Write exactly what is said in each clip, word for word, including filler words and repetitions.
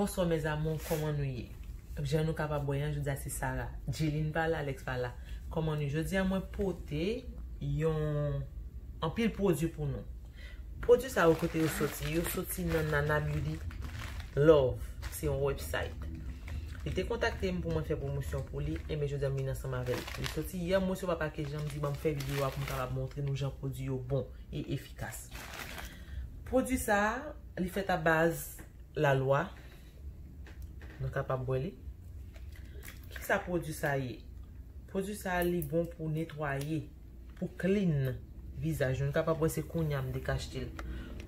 Bonsoir mes amours, kòman nou ye? Jan nou kapab wè an, jodi a se Sarah. Jeline pa la, Alex pa la. Kòman nou ye? Jodi a mwen pote yon anpil pwodui pou nou. Pwodui sa yo kote yo soti? Yo soti nan Nana Beauty Love. Se yon website. Li te kontakte m pou mwen fè pwomosyon pou li, e men jodi a m vin ansanm avè l. Li soti yè, m resevwa pakej lan, m di ban m fè videyo a pou m kapab montre nou jan pwodui yo bon e efikas. Pwodui sa a, li fèt a baz lalwa. Nou kapab wè li. Kisa pwodui sa ye? Pwodui sa li bon pou netwaye, pou clean vizaj ou. Nou kapab wè se kounye a m te ka achte l.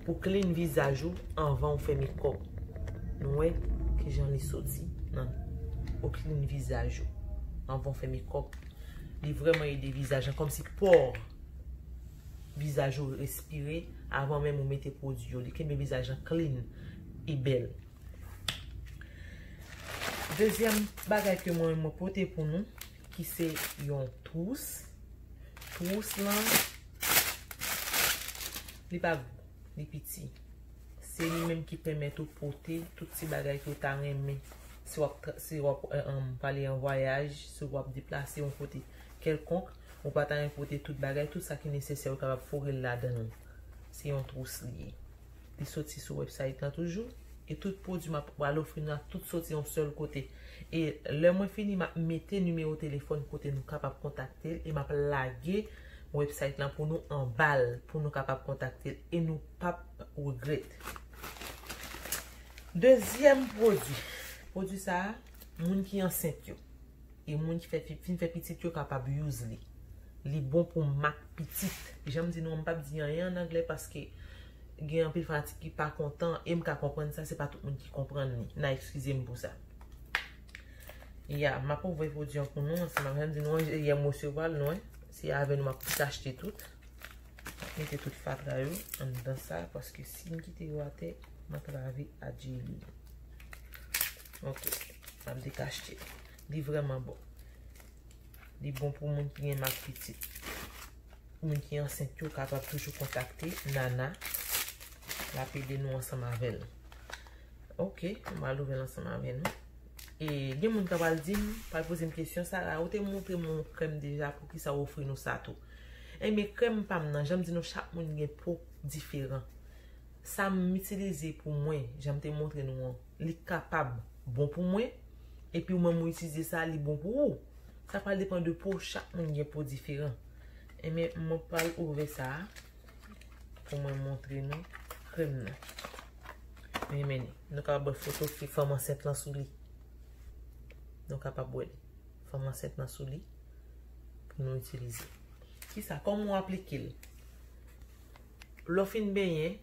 Pou clean vizaj ou anvan ou fè makeup. Nou wè kijan li soti nan ou clean vizaj ou anvan ou fè makeup. Li vrèman ede vizaj lan kòmsi pò vizaj ou respire avan menm ou mete pwodui yo. Li kenbe vizaj lan clean e bèl. Dezyèm bagay ke mwen, mwen pote pou nou, ki se yon twous. Twous lan, li pa gwo, li piti. Se li menm ki pèmèt ou pote tout ti bagay ke w ta renmen. Si w ap tra-, si w ap, eh, em, prale an vwayaj, si w ap deplase yon kote kèlkonk, ou pa ta renmen pote tout bagay, tout sa ki nesesè, ou kapab foure l ladan l. Se yon twous li ye. Li soti sou website lan toujou. E tout pwodui m ap pral ofri nou a tout soti yon sèl kote. E lè mwen fini, m ap mete nimewo telefòn kote nou kapab kontakte l e m ap lage website lan pou nou anba l, pou nou kapab kontakte l e nou p ap regrèt. Dezyèm pwodui. Pwodui sa a, moun ki ansent yo. E moun ki fè fi-, fin fè pitit yo kapab use li. Li bon pou mak pitit. Jan m di nou, m p ap di anyen an anglè paske gen anpil fanatik ki pa kontan e m ka konprann sa, se pa tout moun ki konprann li. N a eskize m pou sa. Ya, m ap ouvè pwodui an pou nou ansanm avè m. Di nou, yè m resevwa l, nou, se avè nou m ap tout achte tout. M ap mete tout fatra yo anndan sa, paske si m kite yo atè, m antrave adjeli. Ok, m ap dekachte. Li vrèman bon. Li bon pou moun ki gen mak pitit. Moun ki ansent yo kapab toujou kontakte Nana. L ap ede nou ansanm avè l. Ok, m pral ouvè l ansanm avè nou. E gen moun k ap al di m, pral poze m kesyon, Sarah, ou te montre m yon krèm deja, poukisa w ofri nou sa tou? Ebyen, krèm pa m nan, jan m di nou, chak moun gen po diferan. Sa m itilize pou mwen, jan m te montre nou an, li kapab bon pou mwen, epi ou menm ou itilize sa, li bon pou ou. Sa pral depann de po, chak moun gen po diferan. Ebyen, mwen pral ouvè sa a pou mwen montre nou krèm nan. Men, men, nou kapab wè foto fi fanm ansent lan sou li. Nou kapab wè li. Fanm ansent lan sou li pou nou itilize. Kisa? Kòman w aplike l? Lè w fin benyen,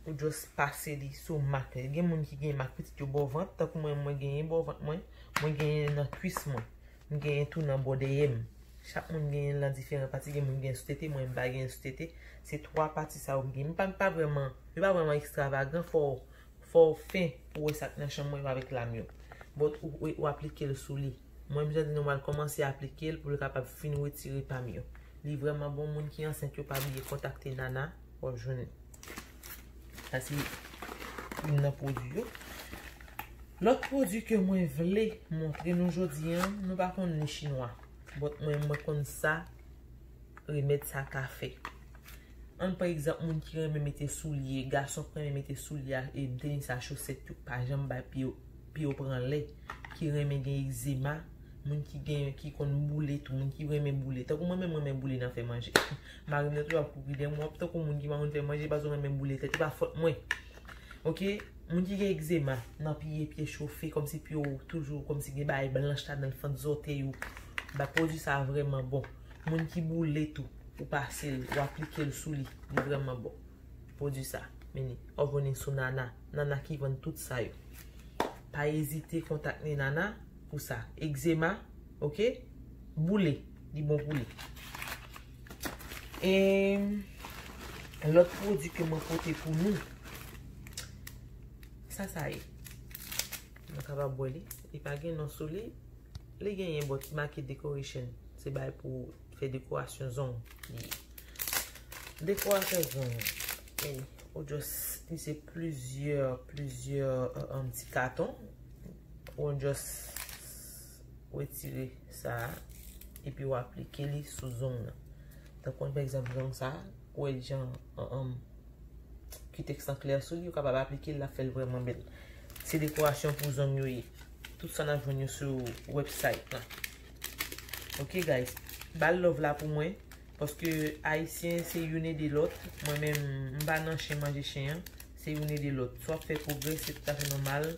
ou just pase li sou mak. Gen moun ki gen mak pitit yo bò vant, tankou mwen, mwen genyen bò vant mwen, mwen genyen nan kwis mwen, mwen genyen tou nan bò dèyè m. Chak moun genyen l nan diferan pati, gen moun genyen sou tete, mwen m pa genyen sou tete. Se twa pati sa yo m genyen. M pa, m pa vrèman, yo pa vrèman ekstravagan, fò w, fò w fen pou w wè sa k nan chanm mwen yo avèk lam yo. But ou, ou, ou aplike l sou li. Mwen, m jan di nou, m al kòmanse aplike l pou l kapab fin retire pa m yo. Li vrèman bon, moun ki ansent yo pa bliye kontakte Nana, w ap jwenn li. Sa se youn nan pwodui yo. Lòt pwodui ke mwen vle montre nou jodi an, nou pa konn ni chinwa. But mwen, mwen konn sa, remèd sa ka fè. Ann pran egzanp moun ki renmen mete soulye, gason ki renmen mete soulye a, e tenis a chosèt yo, pa janm bay pye yo, pye yo pran lè, ki renmen gen egzema, moun ki gen, ki konn boule tou, moun ki renmen boule. Tankou mwen menm, mwen renmen boule nan fè manje. Mari m nan toujou ap kouri dèyè m, w ap tankou moun ki pa konn fè manje, paske w renmen boule tèt, e pa fòt mwen. Ok? Moun ki gen egzema, nan pye, pye chofe, kòmsi pye w toujou, kòmsi gen bagay blanch ladan l, fant zòtèy ou. Ba pwodui sa a vrèman bon. Moun ki boule tou, ou pase l, ou aplike l sou li, li vrèman bon. Pwodui sa, men li, w ap jwenn li sou Nana. Nana ki vann tout sa yo. Pa ezite kontakte Nana pou sa. Egzema, ok? Boule, li bon pou li. E lòt pwodui ke mwen pote pou nou, sa sa ye. Nou kapab wè li. Li pa gen non sou li. Li genyen bò ki make decoration. Se bagay pou fè dekorasyon zong li ye. Dekoratè zong. Men, Ou just itilize plizyè, plizyè, um, ti katon. Ou just retire sa a, epi w aplike li sou zong nan. Tankou, pa egzanp, zong sa a, ou wè jan, um, um, kitèks lan klè sou li, ou kapab aplike l, l ap fè l vrèman bèl. Se dekorasyon pou zong yo ye. Tout sa n ap jwenn yo sou website lan. Ok, guys. Ba l love la pou mwen. Paske Ayisyen se youn ede lòt. Mwen menm, m pa nan chen manje chen an. Se youn ede lòt. Si w ap fè pwogrè, se toutafè nòmal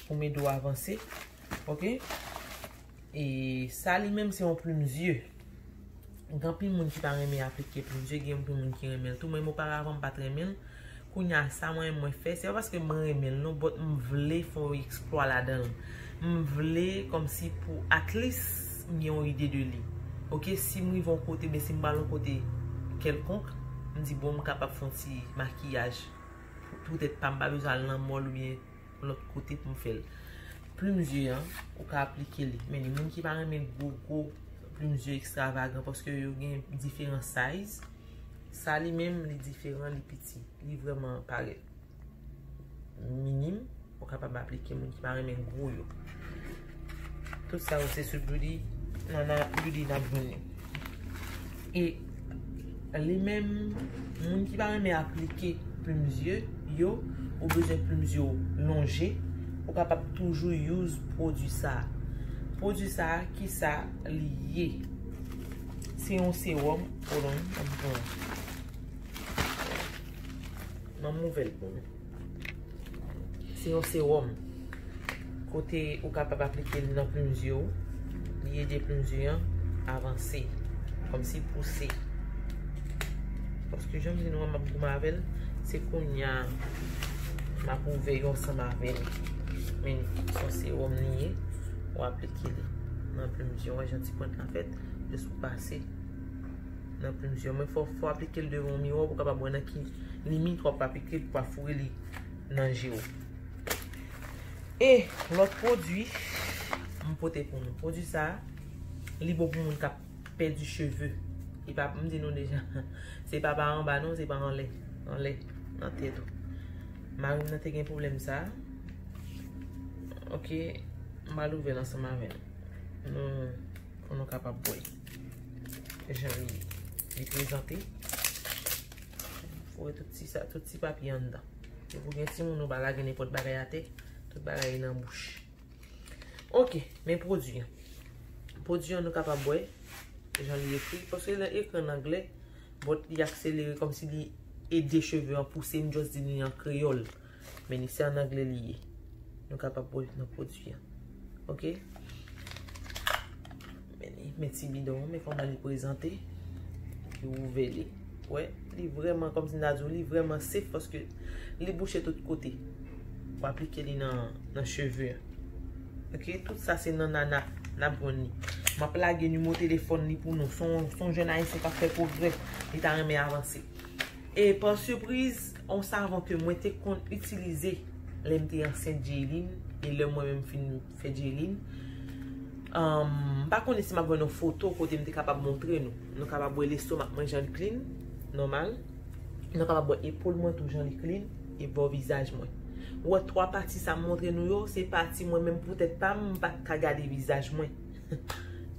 pou m ede w avanse. Ok? E sa li menm se yon plim zye. Gen anpil moun ki pa renmen aplike plim zye, gen anpil moun ki renmen l tou. Mwen menm oparavan m pa t renmen l. Kounye a sa mwen mwen fè, se pa paske mwen renmen l non, but m vle fè yon eksplwa ladan l. M vle kòmsi pou at least m gen yon ide de li. Ok, si m rive yon kote, ben si m pral yon kote kèlkonk, m di bon, m kapab fè yon ti makiyaj pou, pou tèt pa m, pa bezwen al nan mòl oubyen lòt kote pou m fè l. Plim zye an, ou ka aplike li. Men ni moun ki pa renmen gwo gwo plim zye ekstravagan paske yo gen diferan size. Sa li menm, li diferan, li piti. Li vrèman parèt minim. Ou kapab aplike moun ki pa renmen gwo yo. Tout sa yo se sou Beauty, nan, nan Beauty n ap jwenn yo. E li menm, moun ki pa renmen aplike plim zye yo, ou bezwen plim zye w lonje, ou kapab toujou use pwodui sa a. Pwodui sa a, kisa li ye? Se yon sewòm. Hold on, ban m pran. Ban m ouvè l pou nou. Se yon sewòm. Kote ou kapab aplike l nan plim zye w. Li ede plim zye an avanse. Kòmsi pouse. Paske jan m di nou an, m ap goumen avè l. Se kounye a m ap ouvè yo ansanm avè l. Men se yon sewòm li ye. Ou aplike li nan plim zye w. Wè jan ti pwent la fèt. Jis pou pase nan plim zye w. Men fò, fò aplike l devan yon miwa pou w kapab wè nan ki limit w ap aplike l pou pa foure li nan je w. E lòt pwodui m pote pou nou. Pwodui sa a, li bon pou moun k ap pèdi cheve. E pa, m di nou deja, se pa pa anba non, se pa anlè. Anlè, nan tèt ou. Mari m nan te gen pwoblèm sa a. Ok, m pral ouvè l ansanm avè nou. Nou, pou nou kapab wè jan li, li prezante. Foure tout ti sa, tout ti papye anndan. Depi w gen timoun, ou pa lage nenpòt bagay atè, tout bagay nan bouch. Ok, men pwodui an. Pwodui an nou kapab wè jan li ekri, paske nan ekran an anglè, but li akselere kòmsi li ede cheve an pouse, m just di li an kreyòl. Men li se an anglè li ye. Nou kapab wè nan pwodui an. Ok? Men li, men ti bidon, men kòman li prezante. Epi w ouvè li. Wè, li vrèman, kòmsi m ta di w, li vrèman safe paske li bouche tout kote. Ou aplike li nan, nan cheve. Ok, tout sa se nan Nana n ap jwenn li. M ap lage nimewo telefòn li pou nou. Se yon, se yon jèn ayisyen k ap fè pwogrè. Li ta renmen avanse. E pa sipriz, yon savon ke mwen te konn itilize lè m te ansent Jaylin, e lè mwen menm fin fè Jaylin. Um, m pa konnen si m ap jwenn yon foto kote m te kapab montre nou. Nou kapab wè lestomak mwen jan l clean, nòmal. Nou kapab wè epòl mwen tou jan li clean, e bò vizaj mwen. Ou wè twa pati sa m montre nou yo, se pati mwen menm pou tèt pa m, m pa t ka gade vizaj mwen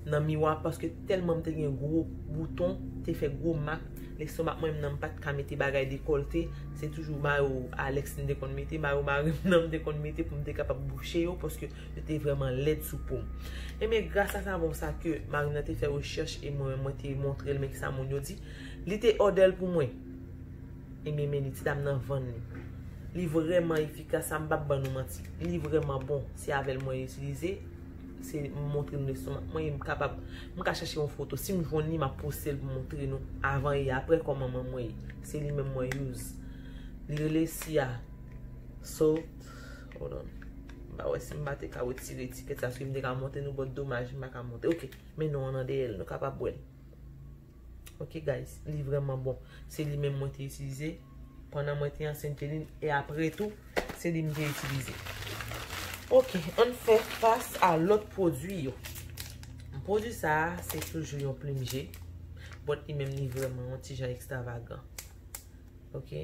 nan miwa, paske tèlman m te gen gwo bouton, te fè gwo mak, lestomak mwen menm nan m pa t ka mete bagay dekòlte, se toujou mayo Alex m te konn mete, mayo mari m nan m te konn mete pou m te kapab bouche yo, paske yo te vrèman lèd sou po m. Ebyen, gras a savon sa ke mari m nan te fè rechèch e mwen, mwen te montre l men kisa moun yo di, li te òdè l pou mwen. Ebyen, men li, ti dam nan vann li. Li vrèman efikas, sa m p ap ban nou manti. Li vrèman bon, se avè l mwen itilize. Se m montre nou lestomak mwen, e m kapab, m ka chèche yon foto. Si m jwenn li, m ap poste l pou montre nou avan e aprè kòman mwen mwen ye. Se li menm mwen use. Li rele Sia Soft. Hold on. M pa wè si m pa te ka retire etikèt sa, si m te ka montre nou, but domaj, m pa ka montre. Ok, men non an nan dèyè l, nou kapab wè l. Ok, guys, li vrèman bon. Se li menm mwen te itilize pandan mwen te ansent Jaylin, e apre tou, se li m te itilize. Ok, ann fè fas a lòt pwodui yo. Pwodui sa a, se toujou yon plim je, but li menm li vrèman yon ti jan ekstravagan. Ok.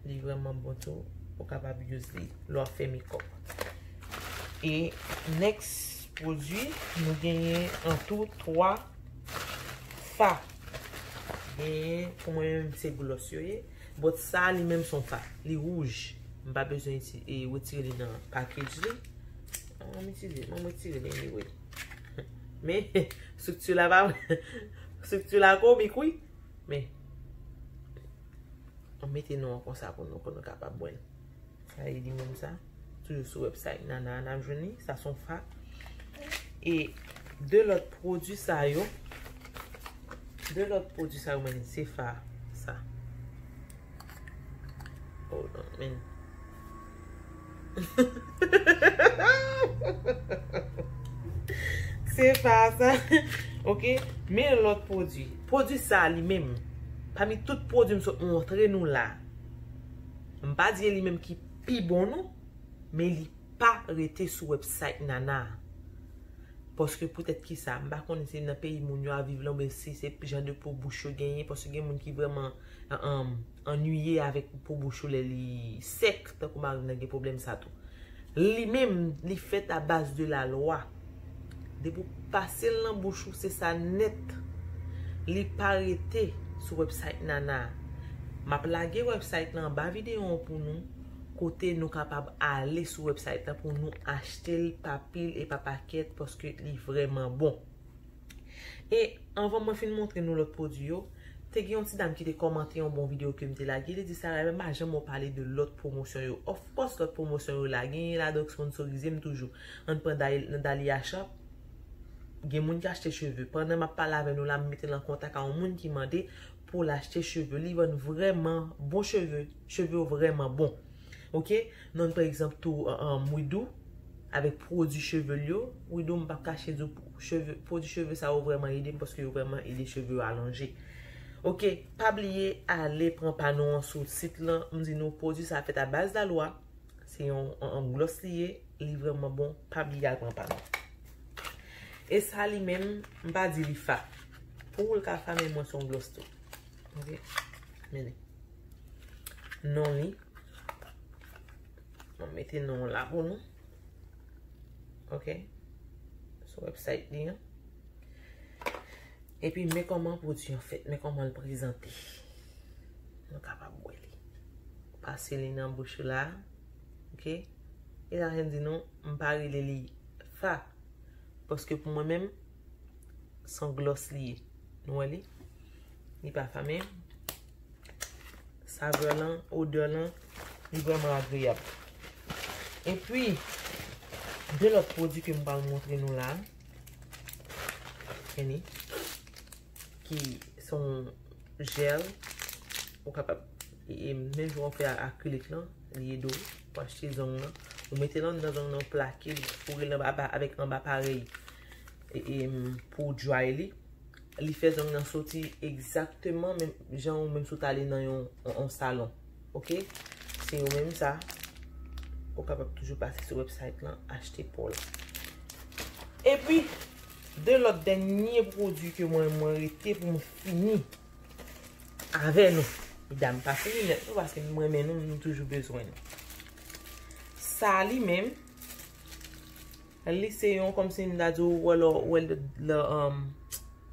Li vrèman bon tou. Ou kapab use li lè w ap fè makeup. E next pwodui, nou genyen an tou twa fa. Genyen, pou mwen menm, se gloss yo ye. But sa, li menm, se yon fa. Li wouj. M pa bezwen iti-, e, retire li nan package li. An, m itilize, m retire li anyway. Men, estrikti la pa, estrikti la komik, wi. Men, m mete non an konsa pou nou, pou nou kapab wè l. Sa e li menm sa. Toujou sou website Nana a n ap jwenn li. Sa se yon fa. E de lòt pwodui sa yo, de lòt pwodui sa yo, men se fa sa. Oh, non, men. Se pa sa. Ok? Men lòt pwodui. Pwodui sa li menm. Pami tout pwodui m sot montre nou la, m pa di e li menm ki pi bon non, men li pa rete sou website Nana a. Paske poutèt ki sa, m pa konnen si nan peyi moun yo ap viv la, oubyen si se jan de po bouch yo genyen, paske gen moun ki vrèman, an, an, annuiye avèk po bouch yo lè li sèk, tankou mari m nan gen pwoblèm sa tou. Li menm, li fèt a baz de lalwa. Depi w pase l nan bouch ou, se sa nèt. Li pa rete sou website Nana a. M ap lage website lan anba videyo an pou nou, kote nou kapab ale sou website lan pou nou achte l pa pil e pa pakèt, paske li vrèman bon. E anvan mwen fin montre nou lòt pwodui yo, te gen yon ti dam ki te kòmante yon bon videyo ke m te lage, li di, "Sarah, m pa janm wè w pale de lòt pwomosyon yo." Of course, lòt pwomosyon yo la, genyen ladan k sponsorize m toujou. Ann pran Dali-, Dali Achat. Gen moun ki achte cheve. Pandan m ap pale avè nou la, m mete l an kontak a yon moun ki mande pou l achte cheve. Li vann vrèman bon cheve, cheve yo vrèman bon. Ok? Non, pa egzanp, tou, um, Widoo, avèk pwodui cheve l yo. Widoo, m p ap kache di w, cheve, pwodui cheve sa yo vrèman ede m paske yo vrèman ede cheve yo alonje. Ok, pa bliye ale pran pa nou an sou sit lan. M di nou, pwodui sa fèt a baz lalwa. Se yon, yon, yon gloss li ye, li vrèman bon, pa bliye al pran pa nou. E sa li menm, m pa di li fa. Pou l ka fa, men mwen se yon gloss tou. Ok? Men li. Non li. Mwen mete non la pou nou. Ok? Sou website li an. Epi men kòman pwodui an fèt, men kòman l prezante. Nou kapab wè li. Pase li nan bouch ou la. Ok? E sa vle di nou, m pa rele li fa. Paske pou mwen menm, se yon gloss li ye. Nou wè li? Li pa fa men. Savè lan, odè lan, li vrèman agreyab. Epi, de lòt pwodui ke m pral montre nou la. Teni. Ki se yon jèl. Ou kapab, e, e, menm jan w fè a-, akrilik lan, li ede w. Ou achte zong lan. Ou mete l anndan zong lan, ou plake l, ou foure l anba, avèk anba parèy. E, e, pou w dry li. Li fè zong nan soti egzakteman menm jan ou menm si w t ale nan yon, yon, yon salon. Ok? Se yo menm sa. Ou kapab toujou pase sou website lan, achte pa w la. Epi, de lòt dènye pwodui ke mwen, mwen rete pou m fini avè nou. Medam, pa fini nèt nou, paske m renmen nou, nou toujou bezwen nou. Sa li menm, li se yon, kòmsi m ta di w, wè lè, wè lè, lè, um,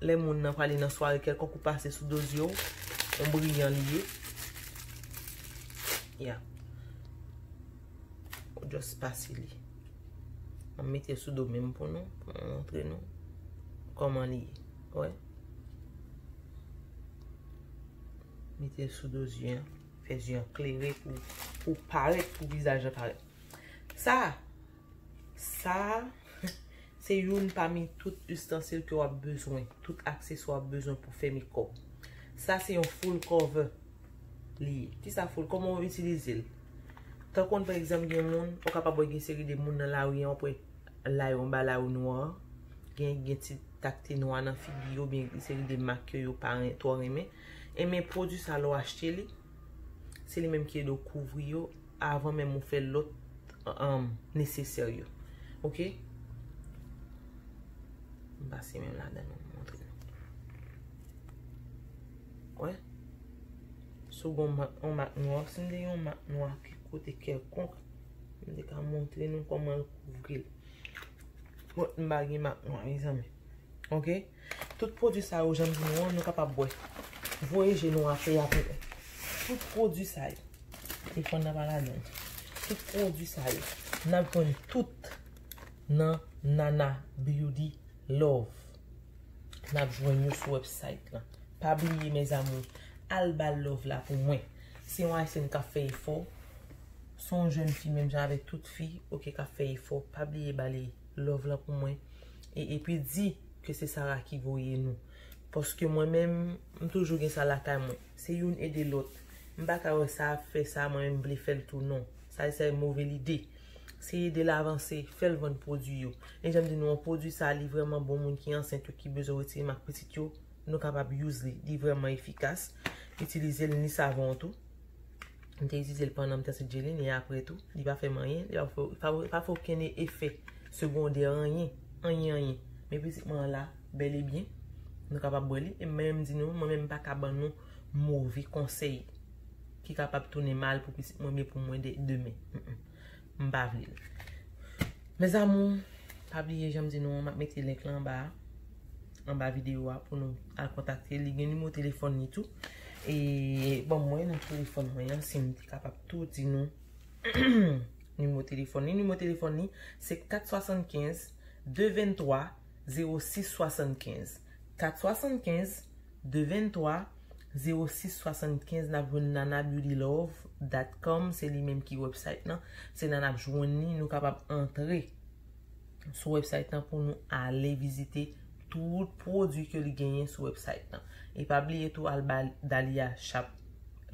lè moun nan prale nan sware kèlkonk ou pase sou do zye w, yon briyan li ye. Ya. Ou just pase li. Mwen mete sou do menm pou nou, pou mwen montre nou kòman li ye. Wè. Mete sou do zye an. Fè zye an klere pou, pou parèt, pou vizaj lan parèt. Sa, sa, se youn pami tout istansil ke w ap bezwen, tout akseswa w ap bezwen pou fè makeup. Sa se yon full cover li ye. Kisa full? Kòman w itilize l? Tankou pa egzanp, gen moun, ou kapab wè gen seri de moun nan lari an, ou pran lari anba lari nwa, gen, gen ti takte nwa nan figi yo, oubyen seri de mak ke yo pa ren-, twò renmen. Enben pwodui sa lè w achte li, se li menm ki ede w kouvri yo avan menm ou fè lòt, um, nesesè yo. Ok? M pase menm ladan nou, m montre nou. Wè? So, Ou gon mak, yon mak nwa, si m te gen yon mak nwa ki kote kèlkonk, m te ka montre nou kòman l kouvri l. Bon, m pa gen mak nwa, mezanmi. Ok? Tout pwodui sa yo, jan m di nou an, nou kapab bwè. Voye je nou atè a pou wè. Tout pwodui sa yo. Telefòn nan pa ladan. Tout pwodui sa yo, n ap jwenn tout nan Nana Beauty Love. N ap jwenn yo sou website lan. Pa bliye, mes amours, al ba l love la pou mwen. Se yon Ayisyèn k ap fè efò. Se yon jèn fi, menm jan avèk tout fi, ok, k ap fè efò. Pa bliye ba li love lan pou mwen. E, epi di ke se Sarah ki voye nou. Paske mwen menm, m toujou gen sa lakay mwen. Se youn ede lòt. M pa ka wè sa ap fè sa, mwen menm m vle fè l tou, non. Sa se move lide. Se ede l avanse, fè l vann pwodui yo. E jan m di nou an, pwodui sa a, li vrèman bon moun ki ansent yo, ki bezwen retire mak pitit yo, nou kapab use li. Li vrèman efikas. Itilize l ni savon an tou. M te itilize l pandan m te ansent Jelin, e apre tou, li pa fè m anyen, li pa fè, pa, pa fè okenn efè segondè, anyen, anyen, anyen. Men pitit mwen an la, bèl e byen, nou kapab bwè li. E mwen menm m di nou, mwen menm m pa ka ban nou move konsèy ki kapab tounen mal pou pitit mwen, oubyen pou mwen de, demen. Mm, mm. M pa vle l. Mes amours, pa bliye, jan m di nou an, m ap mete link lan anba a, anba videyo a pou nou al kontakte l. Li gen nimewo telefòn li tou. E ban mwen nimewo telefòn mwen an, si m te kapab tou di nou nimewo telefòn li. Nimewo telefòn li, se kat swasann kenz, de venntwa, zewo sis swasann kenz. Kat swasann kenz, de venntwa, zewo sis swasann kenz, n ap jwenn nana beauty love dot com, se li menm ki website lan. Se nan n ap jwenn li, nou kapab antre sou website lan pou nou ale vizite tout pwodui ke li genyen sou website lan. E pa bliye tou al ba Dahlia Shop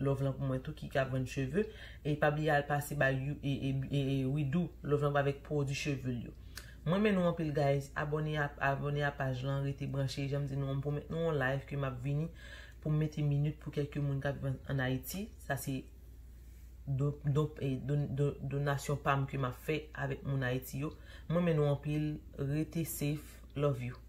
love lan pou mwen tou ki ka vann cheve. E pa bliye al pase ba you, e, e, e, e Widoo love lan avèk pwodui cheve l yo. Mwen renmen nou anpil, guys. Abòne a, abòne a paj lan, rete branche. Jan m di nou, m pwomèt nou yon live ke m ap vini pou m mete minit pou kèlke moun k ap viv an, an Ayiti. Sa se do, do, e, do, do, donasyon pa m ke m ap fè avèk moun Ayiti yo. Mwen renmen nou anpil. Rete safe. Love you.